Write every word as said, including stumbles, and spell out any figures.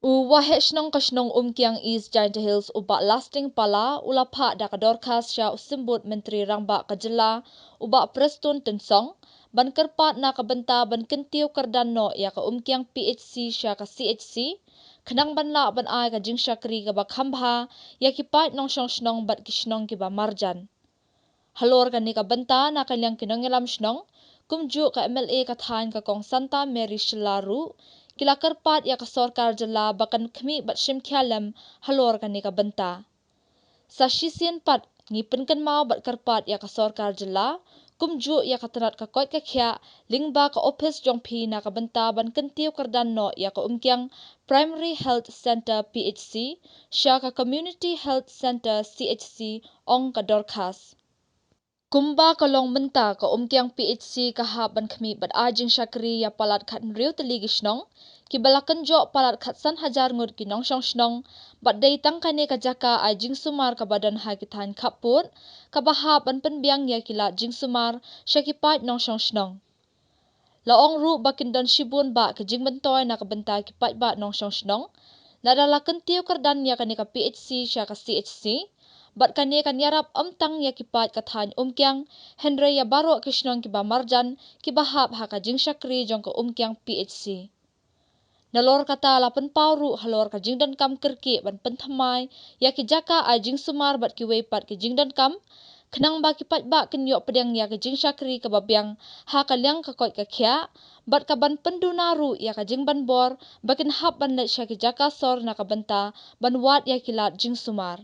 U Waheh Shnong ka shnong Umkiang East Jaintia Hills u Bah Lasting Pala u la phah da ka dorkhas sha u Symbud Myntri Rangbah ka jylla u Bah Prestone Tynsong ban kyrpad na ka bynta ban kyntiew kyrdan noh ïa ka Umkiang P H C sha ka C H C khnang ban lah ban ai ka jingshakri kaba kham bha ïa ki paid nongshong shnong bad ki shnong kiba marjan. Halor kane ka bynta na ka liang ki nongïalam shnong kumjuh ka M L A ka thaiñ ka Kong Santa Mary Shylla ruh ki la kyrpad ïa ka sorkar jylla ba kan khmih bad shim khia lem halor kane ka bynta. Sa shisien pat ngi pynkynmaw bad kyrpad ïa ka sorkar jylla kumjuh ïa ka tnat ka koit ka khiah lyngba ka ophis jong phi na ka bynta ban kyntiew kyrdan noh ïa ka Umkiang Primary Health Centre P H C sha ka Community Health Centre C H C, ong ka dorkhas. Kumba ka long mynta ka Umkiang P H C ka hap ban khmih bad ai jingshakri ïa palat khathynriew tylli ki shnong kiba la kynjoh palat khatsan hajar ngut ki nongshong shnong bad dei tang kane ka jaka ai jingsumar kaba don ha ki thaiñ khappud kaba hap ban pynbiang ïa ki lad jingsumar sha ki paid nongshong shnong. La ong ruh ba kin don shibun bah ki jingmyntoi na ka bynta ki paidbah nongshong shnong lada la kyntiew kyrdan ïa kane ka P H C sha ka C H C bad kane kan ïarap ym tang ïa ki paid ka thaiñ Umkiang hynrei ïa baroh ki shnong kiba marjan kiba hap ha ka jingshakri jong ka Umkiang P H C. Nalor kata la pynpaw ruh halor ka jingdonkam kyrkieh ban pynthymmai ïa ki jaka ai jingsumar bad kiwei pat ki jingdonkam khnang ba ki paidbah kin ïoh pdiang ïa ka jingshakri kaba biang ha ka liang ka koit ka khiah bad ka ban pynduna ruh ïa ka jingbanbor ba kin hap ban leit sha ki jaka sor na ka bynta ban wad ïa ki lad jingsumar.